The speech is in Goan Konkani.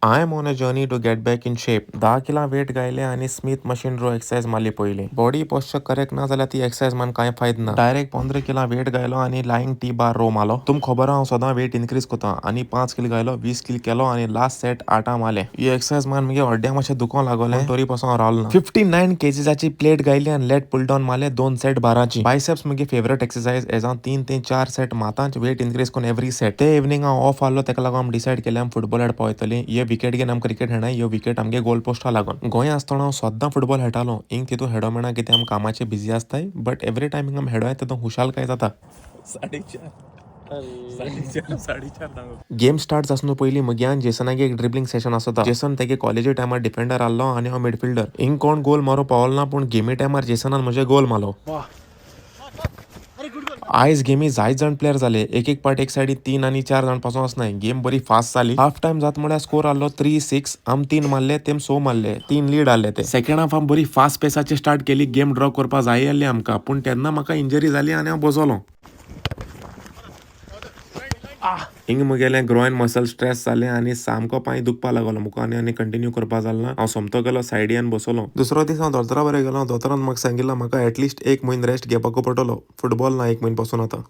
I am on a journey to get back in shape. 10 किलां weight गायले आनी स्मिथ मशीन रो एक्सरसाइज मारली पयली. बॉडी पोस्चर करेक्ट ना जाल्यार ती एक्सरसाइज मान कांय फायदो ना. डायरेक्ट 15 किलां वेट गायलो आनी लाईंग टी बार रो मारलो. तुमकां खबर हांव सदां वेट इनक्रीज करता. आनी 5 किल गायलो, 20 किल केलो आनी लास्ट सेट आठां मारले. ही एक्सरसाइज मान मुगे हड्ड्या मातशें दुखों लागोलें, तरी पासून हांव रावलो ना. 59 केजीसाची प्लेट गायली आनी लेट पुल डावन मारले दोन सेट 12ची. बायसेप्स मुगे फेवरेट एक्सरसाइज. एज हांव 3 ते 4 सेट मातांच, वेट इनक्रीज करून एवरी सेट. ते इवनिंग हांव ऑफ आहलो, तेका लागून आमी डिसायड केलें आमी फुटबॉल खेळपा वयतली. हे विकेट घेवन आमी क्रिकेट खेळनाय, ह्यो विकेट आमगे गोल पोस्टा लागून. गोंय आसतना हांव सद्दां फुटबॉल खेळटालो. हिंग तितून खेडो मेळना, कित्याक आमी कामाचे बिजी आसताय. बट एवरी टायम हिंग आमी खेडोय तेदो खुशालकाय जाता. 4.5, 4.5, 4.5. गेम स्टार्ट जासनो पयलीं म्हगे आनी जेसनागे एक ड्रिबलिंग सेशन आसता. जेसन तेगे कॉलेजी टायमार डिफेंडर आहलो आनी हांव मिडफिल्डर. हिंग कोण गोल मारूं पावलो ना, पूण गेमी टायमार जेसनान म्हजे गोल मारलो. आयज गेमी जायत जाण प्लेयर जाले. एक एक पाट एक सायडी तीन आनी चार जाण पासून आसनाय. गेम बरी फास्ट जाली. हाफ टायम जात म्हळ्यार स्कोर आहलो 3-6. आम तीन मारले, तेम स मारले, तीन लीड आहले ते. सेकंड हाफ आम बरी फास्ट पेसाची स्टार्ट केली. गेम ड्रॉ करपा जाय आहली आमकां, पूण तेन्ना म्हाका इंजरी जाली आनी हांव बसलो. हिंग मुगेलें ग्रोइन मसल स्ट्रेस जालें आनी सामको पांय दुखपा लागलो मुका आनी आनी कंटिन्यू करपा जालें ना. हांव सोमतो गेलो सायडी आनी बसलो. दुसरो दीस हांव दोतोरा बरें गेलो. दोतोरान म्हाका सांगिल्लें, म्हाका एटलिस्ट एक म्हयनो रेस्ट घेवपाक पडटलो. फुटबॉल ना एक म्हयनो पासून आतां.